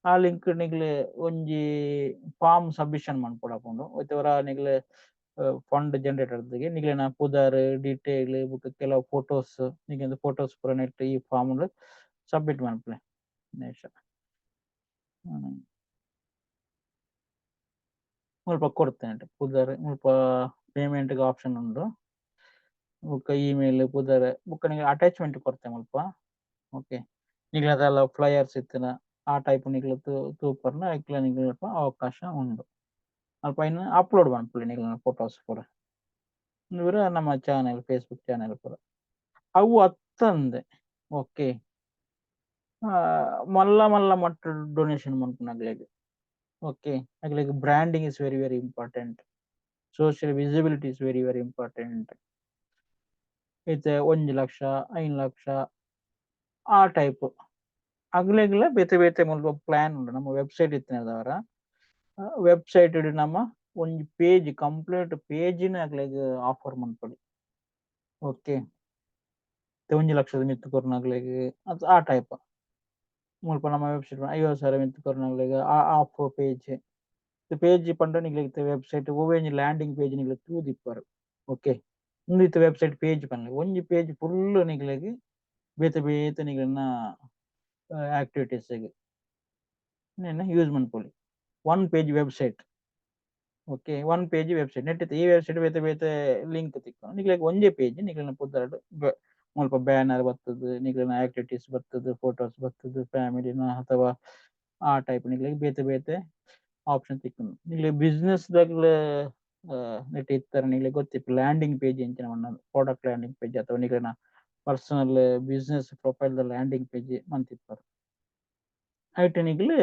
ಆ ಲಿಂಕ್ ನಿಗ್ಲಿ ಒಂಜಿ ಫಾರ್ಮ್ ಸಬ್ಮಿಷನ್ ಮನ್ಪೊಡಾಪುಂಡು. ಒರ ನಿಗ್ಲಿ ಫಂಡ್ ಜನರೇಟ್ ಆರ್ತುಗೆ ನಿಗ್ಲಿನ ಪುದರ್, ಡೀಟೇಲ್ ಬೊಕ ಕೆಲವು ಫೋಟೋಸ್, ನಿಗ್ಲಿನ ಫೋಟೋಸ್ ಪೂರ ನೆಟ್ ಈ ಫಾರ್ಮ್ ಸಬ್ಮಿಟ್ ಮನ್ಪುಲೆ. ಮುಲ್ಪ ಕೊರ್ತೇನೆ ಪುದರ್, ಮುಲ್ಪ ಪೇಮೆಂಟ್ ಆಪ್ಷನ್ ಉಂಡು, ಬೊಕ ಇಮೇಲ್, ಪುದರ್, ಬೊಕ ನಿಗ್ಲೆ ಅಟ್ಯಾಚ್ಮೆಂಟ್ ಕೊರ್ತೆ ಮುಲ್ಪ. ಓಕೆ, ನಿಗ್ಲದೆಲ್ಲ ಫ್ಲೈಯರ್ಸ್ ಇತ್ತಿನ ಆ ಟೈಪ್ ನಿಗ್ಲ ತೂಪರ್ನ ಐಕ್ಲ ನಿಗ್ಲ ಅವಕಾಶ ಉಂಡು. ಅಲ್ಪ ಐನ್ ಅಪ್ಲೋಡ್ ಮನ್ಪೊಲಿ ನಿಕ್ಲೆನ ಫೋಟೋಸ್ ಪೂರ. ಉಂದು ಪೂರ ನಮ್ಮ ಚಾನೆಲ್, ಫೇಸ್ಬುಕ್ ಚಾನೆಲ್ ಪೂರ. ಅವು ಅತ್ತಂದೆ, ಓಕೆ, ಮಲ್ಲ ಮಲ್ಲ ಮಟ್ಟ ಡೊನೇಷನ್ ಮನ್ಪುನಕ್ಲೆಗ್, ಓಕೆ, ಅಕ್ಲೆಗ್ branding is very very important, social visibility is very very important. ಇತ್ತೆ 1 ಲಕ್ಷ, 5 ಲಕ್ಷ ಆ ಟೈಪ್ ಅಗ್ಲೆಗ್ಲ ಬೇತೆ ಬೇತೆ ಮುಲ್ಪ ಪ್ಲಾನ್ ಉಂಡು. ನಮ್ಮ ವೆಬ್ಸೈಟ್ ಇತ್ತಿನದವರ ವೆಬ್ಸೈಟ್ ನಮ್ಮ ಒಂಜಿ ಪೇಜ್, ಕಂಪ್ಲೀಟ್ ಪೇಜಿನ ಅಕ್ಲೆಗ್ ಆಫರ್ ಮನ್ಪೊಲಿ. ಓಕೆ, 1 ಲಕ್ಷದ ಮಿತ್ತ್ ಕೊರ್ನಕ್ಲೆಗ್ ಆ ಟೈಪ್. ಮುಲ್ಪ ನಮ್ಮ ವೆಬ್ಸೈಟ್ 50,000 ಮಿತ್ತ್ ಕೊರ್ನಕ್ಲೆಗ್ ಆಫ್ ಪೇಜ್. ಪೇಜ್ ಪಂಡ ನಿಕ್ಲೆಗ್ ವೆಬ್ಸೈಟ್ ಒವ್ವೆ ಒಂಜಿ ಲ್ಯಾಂಡಿಂಗ್ ಪೇಜ್ ನಿಕ್ಲೆಗ್ ತೂದಿಪ್ಪರ್. ಓಕೆ, ಉಂದು ಇತ್ತೆ ವೆಬ್ಸೈಟ್ ಪೇಜ್ ಪನ್ಲೆ. ಒಂಜಿ ಪೇಜ್ ಫುಲ್ ನಿಕ್ಲೆಗ್ ಬೇತೆ ಬೇತೆ ನಿಕ್ಲೆನ ಆಕ್ಟಿವಿಟೀಸ್ ಯೂಸ್ ಮನ್ಪೊಲಿ. One page website, okay. One page website net ಈ ವೆಬ್ಸೈಟ್ ಬೇತೆ ಬೇತೆ ಲಿಂಕ್ ತಿಕ್ಕುಂಡು. ನಿಕ್ಲೆಗ್ ಒಂಜೇ ಪೇಜ್, ನಿಕ್ಲೆನ ಪುದರ್ಡ್ ಮುಲ್ಪ ಬ್ಯಾನರ್ ಬರ್ತದೆ, ನಿಕ್ಲೆನ ಆಕ್ಟಿವಿಟೀಸ್ ಬರ್ತದೆ, ಫೋಟೋಸ್ ಬರ್ತದೆ, ಫ್ಯಾಮಿಲಿನ ಅಥವಾ ಆ ಟೈಪ್ ನಿಕ್ಲೆಗ್ ಬೇತೆ ಬೇತೆ ಆಪ್ಷನ್ ತಿಕ್ಕುಂಡು. ನಿಕ್ಲೆಗ್ ಬಿಸ್ನೆಸ್ ದಗ್ಲ ನೆಟ್ ಇತ್ತರ ನಿಕ್ಲೆಗ್ ಗೊತ್ತಿಪ್ಪು ಲ್ಯಾಂಡಿಂಗ್ ಪೇಜ್ ಎಂಚಿನ ಪ್ರಾಡಕ್ಟ್ ಲ್ಯಾಂಡಿಂಗ್ ಪೇಜ್ ಅಥವಾ ನಿಕ್ಲೆನ personal business profile the landing page ಮಂತಿಪ್ಪರ್. ಐಟ್ ನಿಕ್ಲು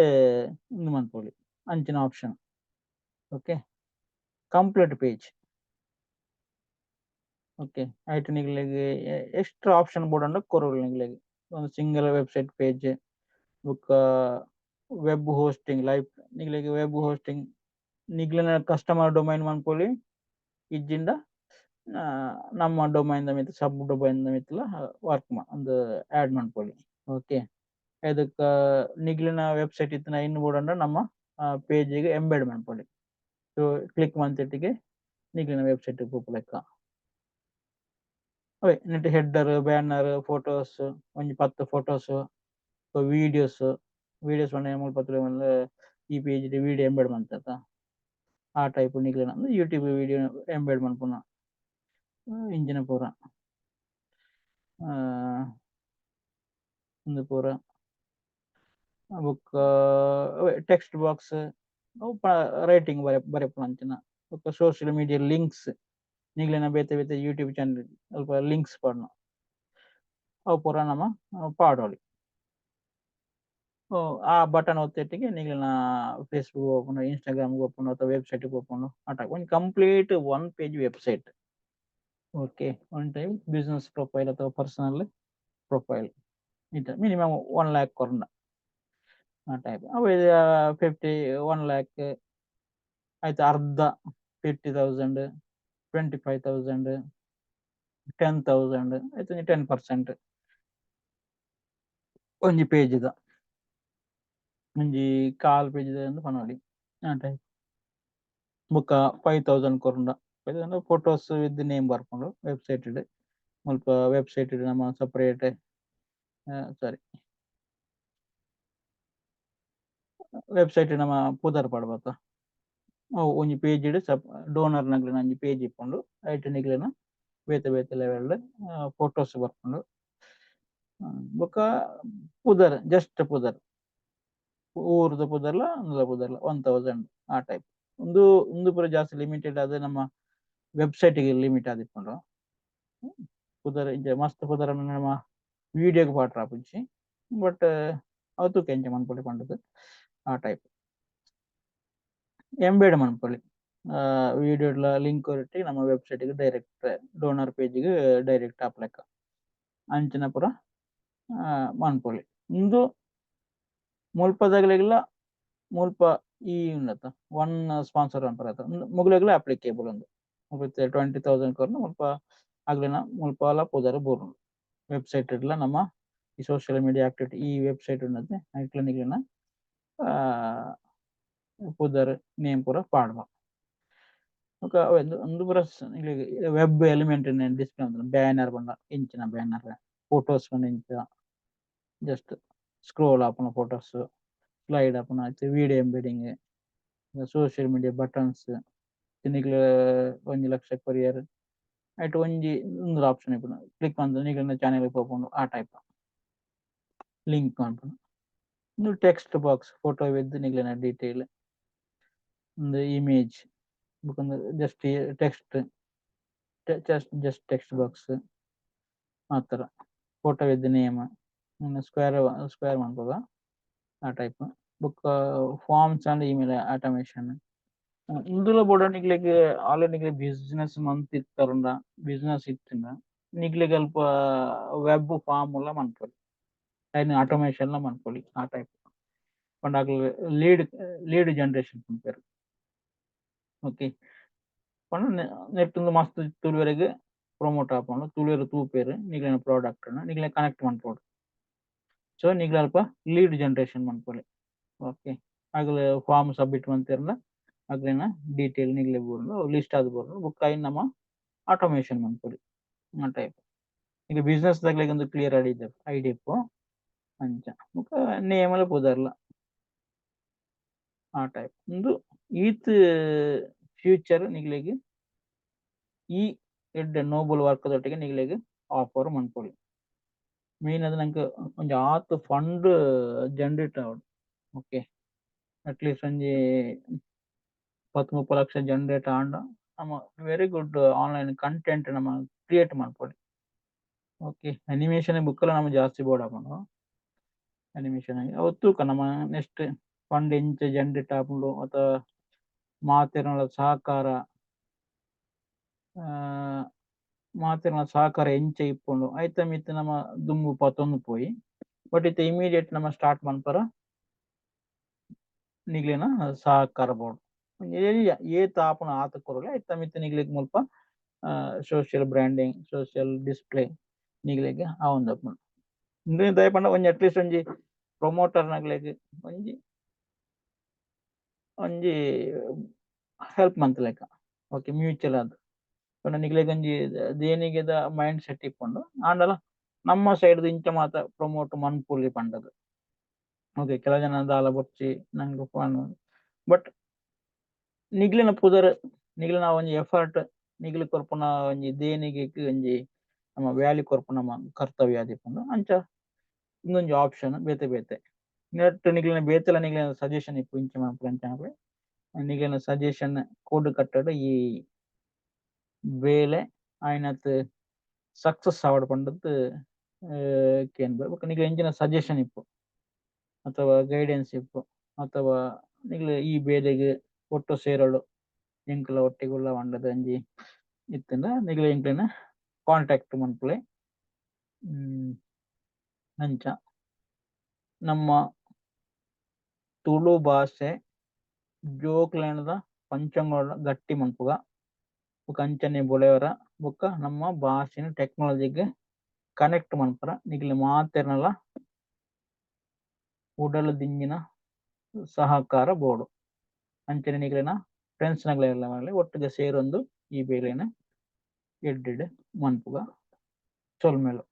ಉಂದು ಮನ್ಪೊಲಿ ಅಂಚಿನ option. Okay, complete page. Okay, ಐಟ್ ನಿಕ್ಲೆಗ್ ಎಕ್ಸ್ಟ್ರಾ ಆಪ್ಷನ್ ಬೋಡಂಡ ಕೊರೊಲಿ ನಿಕ್ಲೆಗ್. ಒಂದು ಸಿಂಗಲ್ ವೆಬ್ಸೈಟ್ ಪೇಜ್ ಬೊಕ್ಕ ವೆಬ್ ಹೋಸ್ಟಿಂಗ್ ಲೈಫ್. ನಿಕ್ಲೆಗ್ ವೆಬ್ ಹೋಸ್ಟಿಂಗ್ ನಿಕ್ಲೆನ ಕಸ್ಟಮರ್ ಡೊಮೈನ್ ಮನ್ಪೊಲಿ, ಇಜ್ಜಿಂಡ ನಮ್ಮ ಡೊಮೈನ್ ದ ಮಿತ್ತ್, ಸಬ್ ಡೊಮೈನ್ ದ ಮಿತ್ತ್ಲ ವರ್ಕ್ ಒಂದು ಆಡ್ ಮನ್ಪೊಲಿ. ಓಕೆ, ಇದಕ್ಕ ನಿಕ್ಲೆನ ವೆಬ್ಸೈಟ್ ಇತ್ತಿನ ಇನ್ನು ಬೋಡಂಡ ನಮ್ಮ ಪೇಜಿಗೆ ಎಂಬೆಡ್ ಮನ್ಪೊಲಿ. ಸೊ ಕ್ಲಿಕ್ ಮಂತಿಟ್ಟಿಗೆ ನಿಕ್ಲೆನ ವೆಬ್ಸೈಟ್ ಪೋಪುಲೆಕ್ಕ. ಅವೇ ನೆಟ್ ಹೆಡ್ಡರ್, ಬ್ಯಾನರ್, ಫೋಟೋಸ್, ಒಂಜಿ 10 ಫೋಟೋಸ್, ವೀಡಿಯೋಸ್. ವೀಡಿಯೋಸ್ ಪಂಡ ಮುಲ್ಪ ಈ ಪೇಜ್ ವಿಡಿಯೋ ಎಂಬೆಡ್ ಮಂತತ, ಆ ಟೈಪ್ ನಿಕ್ಲೆನ ಯೂಟ್ಯೂಬ್ ವಿಡಿಯೋ ಎಂಬೆಡ್ ಮನ್ಪುನ ಇಂಚಿನ ಪೂರ. ಉಂದು ಪೂರ. ಬೊಕ್ಕ ಟೆಕ್ಸ್ಟ್ ಬಾಕ್ಸ್, ರೈಟಿಂಗ್ ಬರೆ ಬರೆಪುನ ಅಂಚಿನ. ಬೊಕ್ಕ ಸೋಷಿಯಲ್ ಮೀಡಿಯಾ ಲಿಂಕ್ಸ್, ನಿಕ್ಲೆನ ಬೇತೆ ಬೇತೆ ಯೂಟ್ಯೂಬ್ ಚಾನಲ್ ಅಲ್ಪ ಲಿಂಕ್ಸ್ ಪಾಡ್ನ, ಅವು ಪೂರ ನಮ ಪಾಡೊಲಿ. ಆ ಬಟನ್ ಒತ್ತಿಟ್ಟಿಗೆ ನಿಕ್ಲೆನ ಫೇಸ್ಬುಕ್ ಓಪನ್, ಇನ್ಸ್ಟಾಗ್ರಾಮ್ ಓಪನ್ ಅಥವಾ ವೆಬ್ಸೈಟ್ ಓಪನ್. ಆ ಟೈಪ್ ಒಂದು complete one page website. Okay, one time business profile ಅಥವಾ ಪರ್ಸನಲ್ ಪ್ರೊಫೈಲ್ ಇತ್ತೆ ಮಿನಿಮಮ್ 1 ಲ್ಯಾಕ್ ಕೊರ್ಂಡ ಆ ಟೈಪ್. ಅವು 50, 1 ಲ್ಯಾಕ್ ಆಯ್ತು, ಅರ್ಧ 50,000, 25,000, 10,000 ಆಯ್ತು. 10% ಒಂಜಿ ಪೇಜ್ ದ, ಒಂಜಿ ಕಾಲ್ ಪೇಜ್ ಅಂದ್ ಪನೊಲಿ ಆ ಟೈಪ್. ಬೊಕ್ಕ 5,000 ಕೊರ್ಂಡ ಫೋಟೋಸ್ ವಿತ್ ನೇಮ್ ಬರ್ಪುಂಡು ವೆಬ್ಸೈಟ್ ಡ್. ಮುಲ್ಪ ವೆಬ್ಸೈಟ್ ನಮ್ಮ ಸಪರೇಟ್, ಸಾರಿ, ವೆಬ್ಸೈಟ್ ನಮ್ಮ ಪುದರ್ ಪಾಡ್ಬತ್ತ. ಅವು ಒಂಜಿ ಪೇಜ್ ಡ್ ಸಪ್ ಡೋನರ್ ನಕ್ಲೆನ ಒಂಜಿ ಪೇಜ್ ಇಪ್ಪುಂಡು. ಐಟ್ ನಿಕ್ಲೆನ ಬೇತೆ ಬೇತೆ ಲೆವೆಲ್ ಫೋಟೋಸ್ ಬರ್ಪುಂಡು. ಬೊಕ್ಕ ಪುದರ್, ಜಸ್ಟ್ ಪುದರ್, ಊರುದ ಪುದರ್ಲ ಅಂದುಲ ಪುದರ್ಲ 1,000 ಆ ಟೈಪ್. ಉಂದು ಉಂದು ಪೂರ ಜಾಸ್ತಿ ಲಿಮಿಟೆಡ್ ಆದ್ ನಮ್ಮ ವೆಬ್ಸೈಟ್ ಗೆ ಲಿಮಿಟ್ ಆದಿಪ್ಪುಂಡು. ಪುದರ್ ಇಂಚ ಮಸ್ತ್ ಪುದರ್ ನಮ್ಮ ವಿಡಿಯೋಗ್ ಪಾಡ್ರ ಆಪುಜಿ, ಬಟ್ ಅವು ತೂಕ ಎಂಚ ಮನ್ಪೊಲಿ ಪಂಡುದು ಆ ಟೈಪ್. ಎಂಬೆಡ್ ಮನ್ಪೊಲಿ ವಿಡಿಯೋಡ್ಲ ಲಿಂಕ್ ಕೊರಿಟ್ಟಿ ನಮ್ಮ ವೆಬ್ಸೈಟ್ ಗ್ ಡೈರೆಕ್ಟ್, ಡೋನರ್ ಪೇಜ್ ಗ್ ಡೈರೆಕ್ಟ್ ಆಪುಲೆಕ್ಕ ಅಂಚಿನ ಪೂರ ಮನ್ಪೊಲಿ. ಉಂದು ಮುಲ್ಪದಗ್ಲೆಗ್ಲ ಮುಲ್ಪ ಈ ಉಂಡತ ಒನ್ ಸ್ಪಾನ್ಸರ್ ಮನ್ಪುನತ ಮುಗುಲೆಗ್ಲ ಅಪ್ಲಿಕೇಬಲ್. ಉಂದು 20,000 ಕೊರ್ನ ಮುಲ್ಪ ಅಗ್ಲೆನ ಮುಲ್ಪಲ ಪುದರ್ ಬೂರುಂಡು. ವೆಬ್ಸೈಟ್ ಡ್ಲ ನಮ್ಮ ಈ ಸೋಷಿಯಲ್ ಮೀಡಿಯಾ ಆಕ್ಟಿವಿಟಿ ಈ ವೆಬ್ಸೈಟ್ ಉಂಡತೆ, ಐಟ್ಲ ನಿಕ್ಲೆನ ಪುದರ್ ನೇಮ್ ಪೂರ ಪಾಡ್ವ. ಬೊಕ ಉಂದು ಪೂರ web element display. Banner ಪಂಡ ಇಂಚಿನ ಬ್ಯಾನರ್, ಫೋಟೋಸ್ ಪಂಡ ಇಂಚ ಜಸ್ಟ್ ಸ್ಕ್ರೋಲ್ ಆಪುನ ಫೋಟೋಸ್, ಸ್ಲೈಡ್ ಆಪುನ, video embedding, social media buttons. ನಿಕ್ಲೆ 1 ಲಕ್ಷ ಕೊರಿಯರ್ ಐಟ್ ಒಂಜಿ ಉಂದು ಆಪ್ಷನ್ ಇಪ್ಪುಂಡು, ಕ್ಲಿಕ್ ಮಂತ್ ನಿಕ್ಲೆನ ಚಾನೆಲ್ ಪೋಪುಂಡು, ಆ ಟೈಪ್ ಲಿಂಕ್ ಮನ್ಪುನು. ಉಂದು ಟೆಕ್ಸ್ಟ್ ಬಾಕ್ಸ್, ಫೋಟೋ ವಿತ್ ನಿಕ್ಲೆನ ಡೀಟೇಲ್. ಉಂದು ಇಮೇಜ್. ಬೊಕ just text, just just text box ಆ ತರ. Photo with name, square square ಮನ್ಪುಗ, ಆ ಟೈಪ್. ಬೊಕ್ಕ ಫಾರ್ಮ್ಸ್ ಅಂಡ್ ಇಮೇಲ್ ಆಟೋಮೇಷನ್. ಇಂದುಲ ಬೋಡ ನಿಕ್ಲೆಗ್ ಆಲ್ರೆಡಿ ನಿಕ್ಲೆ ಬಿಸ್ನೆಸ್ ಮಂತ್ ಇತ್ತರುಂಡ, ಬಿಸ್ನೆಸ್ ಇತ್ತಿಂಡ ನಿಕ್ಲೆಗ್ ಅಲ್ಪ ವೆಬ್ ಫಾರ್ಮ್ ಲ ಮನ್ಪೊಲಿ, ಐನ್ ಆಟೋಮೇಷನ್ ಲ ಮನ್ಪೊಲಿ. ಆ ಟೈಪ್ ಪಂಡ ಅಕ್ಲ್ ಲೀಡ್ ಲೀಡ್ ಜನರೇಷನ್ ಪನ್ಪೆರ್. ಓಕೆ, ಪಂಡ ನೆಟ್ ಮಸ್ತ್ ತುಳುವೆರೆಗ್ ಪ್ರಮೋಟ್ ಆಪುಂಡು. ತುಳುವೆರ್ ತೂಪೆರ್ ನಿಕ್ಲೆನ ಪ್ರಾಡಕ್ಟ್ ನ್, ನಿಕ್ಲೆ ಕನೆಕ್ಟ್ ಮನ್ಪೊಡು. ಸೊ ನಿಕ್ಲೆ ಅಲ್ಪ ಲೀಡ್ ಜನರೇಷನ್ ಮನ್ಪೊಲಿ. ಓಕೆ, ಅಗಲ್ ಫಾರ್ಮ್ ಸಬ್ಮಿಟ್ ಮಂತೆರ್ಂಡ ಅಕ್ಲೆನ ಡೀಟೇಲ್ ನಿಕ್ಲೆ ಬೋಡು ಲಿಸ್ಟ್ ಆದ್ ಬೋಡು. ಬೊಕ್ಕ ಐನ್ ನಮ ಆಟೋಮೇಷನ್ ಮನ್ಪೊಲಿ, ಆ ಟೈಪ್. ಈಗ ಬಿಸ್ನೆಸ್ ದಕ್ಲೆಗ್ ಒಂದು ಕ್ಲಿಯರ್ ಐಡಿಯಾ ಐಡಿಯಾ ಇಪ್ಪು ಅಂಚ. ಬೊಕ್ಕ ನೇಮಲ ಪುದರ್ಲ, ಆ ಟೈಪ್. ಉಂದು ಈತ್ ಫ್ಯೂಚರ್ ನಿಕ್ಲೆಗ್ ಈ ಎಡ್ಡೆ ನೋಬಲ್ ವರ್ಕ್ ದೊಟ್ಟಿಗೆ ನಿಕ್ಲೆಗ್ ಆಫರ್ ಮನ್ಪೊಲಿ. ಮೇನ್ ಅದು ನಂಕ್ ಒಂಜಿ ಆತ್ ಫಂಡ್ ಜನರೇಟ್ ಆವೊಡು. ಓಕೆ, ಅಟ್ಲೀಸ್ಟ್ ಒಂಜಿ 10-30 ಲಕ್ಷ ಜನರೇಟ್ ಆಂಡ ನಮ ವೆರಿ ಗುಡ್ ಆನ್ಲೈನ್ ಕಂಟೆಂಟ್ ನಮ ಕ್ರಿಯೇಟ್ ಮನ್ಪೊಲಿ. ಓಕೆ, ಅನಿಮೇಷನ್ ಬುಕ್ಕಲ ನಮ ಜಾಸ್ತಿ ಬೋಡಾಪುಂಡು ಅನಿಮೇಷನ್. ಅವು ತೂಕ ನಮ ನೆಕ್ಸ್ಟ್ ಫಂಡ್ ಎಂಚ ಜನರೇಟ್ ಆಪುಂಡು ಅಥವಾ ಮಾತೆರ್ನಲ ಸಹಕಾರ, ಮಾತೆರ್ನ ಸಹಕಾರ ಎಂಚ ಇಪ್ಪುಂಡು, ಐತ ಮಿತ್ತ್ ನಮ ದುಂಬು ಪತ್ತೊಂದು ಪೋಯಿ. ಬಟ್ ಇತ್ತೆ ಇಮಿಡಿಯೇಟ್ ನಮ ಸ್ಟಾರ್ಟ್ ಮನ್ಪರ ನಿಕ್ಲೆನ ಸಹಕಾರ ಬೋಡು. ಎಲ್ಯ ಏತ್ ಆಪುನ ಆತ್ ಕೊರೊಲಿ. ಐತ ಮಿತ್ತ್ ನಿಕ್ಲೆಗ್ ಮುಲ್ಪ ಸೋಷಿಯಲ್ ಬ್ರಾಂಡಿಂಗ್, ಸೋಷಿಯಲ್ ಡಿಸ್ಪ್ಲೇ ನಿಕ್ಲೆಗ್ ಆವೊಂದುಪ್ಪುಂಡು. ಉಂದು ದಾಯೆ ಪಂಡ ಒಂಜಿ ಅಟ್ಲೀಸ್ಟ್ ಒಂಜಿ ಪ್ರಮೋಟರ್ ನಕ್ಲೆಗ್ ಒಂಜಿ ಒಂಜಿ ಹೆಲ್ಪ್ ಮಂತ್ಲೆಕ. ಓಕೆ, ಮ್ಯೂಚುವಲ್ ಆದ್ ಪಂಡ ನಿಕ್ಲೆಗ್ ಒಂಜಿ ದೇಣಿಗೆದ ಮೈಂಡ್ ಸೆಟ್ ಇಪ್ಪುಂಡು. ಆಂಡಲ ನಮ್ಮ ಸೈಡ್ ಇಂಚ ಮಾತ ಪ್ರಮೋಟ್ ಮನ್ಪೊಲಿ ಪಂಡದು. ಓಕೆ, ಕೆಲ ಜನ ದಾಲ ಬೊರ್ಚಿ ನಂಗ್ ಬಟ್ ನಿಕ್ಲೆನ ಪುದರ್, ನಿಕ್ಲೆನ ಒಂಜಿ ಎಫರ್ಟ್, ನಿಕ್ಲು ಕೊರ್ಪುನ ಒಂಜಿ ದೇಣಿಗೆಗ್ ಒಂಜಿ ನಮ್ಮ ವ್ಯಾಲ್ಯೂ ಕೊರ್ಪುನ ನಮ್ಮ ಕರ್ತವ್ಯ ಆದಿಪ್ಪುಂಡು. ಅಂಚ ಇಂದೊಂಜಿ ಆಪ್ಷನ್ ಬೇತೆ ಬೇತೆ ನೆಟ್ ನಿಕ್ಲೆನ ಬೇತೆಲ ನಿಕ್ಲೆನ ಸಜೆಷನ್ ಇಪ್ಪು, ಇಂಚ ಮನ್ಪುಲೆ ಅಂಚ ಮನ್ಪುಲೆ. ನಿಕ್ಲೆನ ಸಜೆಷನ್ ಕೋಡ್ ಕಟ್ಟಡ್ ಈ ಬೇಲೆ ಆಯಿನತ್ ಸಕ್ಸಸ್ ಆವಡ್ ಪಂಡದ್ ಕೇನ್ಬೆ. ಬೊಕ ನಿಕ್ಲೆ ಎಂಚಿನ ಸಜೆಷನ್ ಇಪ್ಪು ಅಥವಾ ಗೈಡೆನ್ಸ್ ಇಪ್ಪು ಅಥವಾ ನಿಕ್ಲೆ ಈ ಬೇಲೆಗ್ ಒಟ್ಟು ಸೇರೊಡು, ಎಂಕುಲ ಒಟ್ಟಿಗೆ ಉಲ್ಲ ಪಂಡದ್ ಒಂಜಿ ಇತ್ತ್ಂಡ ನಿಕ್ಲೆ ಎಂಕ್ಲೆನ ಕಾಂಟ್ಯಾಕ್ಟ್ ಮನ್ಪುಲೆ. ಅಂಚ ನಮ್ಮ ತುಳು ಭಾಷೆ ಜೋಕ್ಲೆನದ ಪಂಚಂಗೊಳ ಗಟ್ಟಿ ಮನ್ಪುಗ. ಬೊಕ ಅಂಚನೆ ಬುಲೆವರ. ಬೊಕ ನಮ್ಮ ಭಾಷೆನ್ ಟೆಕ್ನಾಲಜಿಗ್ ಕನೆಕ್ಟ್ ಮನ್ಪರ ನಿಕ್ಲೆ ಮಾತೆರ್ನಲ ಉಡಲ್ ದಿಂಜಿನ ಸಹಕಾರ ಬೋಡು. ಅಂಚನೆ ನಿಕ್ಲೆನ ಫ್ರೆಂಡ್ಸ್ ನಕ್ಲೆಲ ಒಟ್ಟಿಗೆ ಸೇರೊಂದು ಈ ಬೇಲೆನ್ ಎಡ್ಡೆಡ್ ಮನ್ಪುಗ. ಸೊಲ್ಮೆಲು.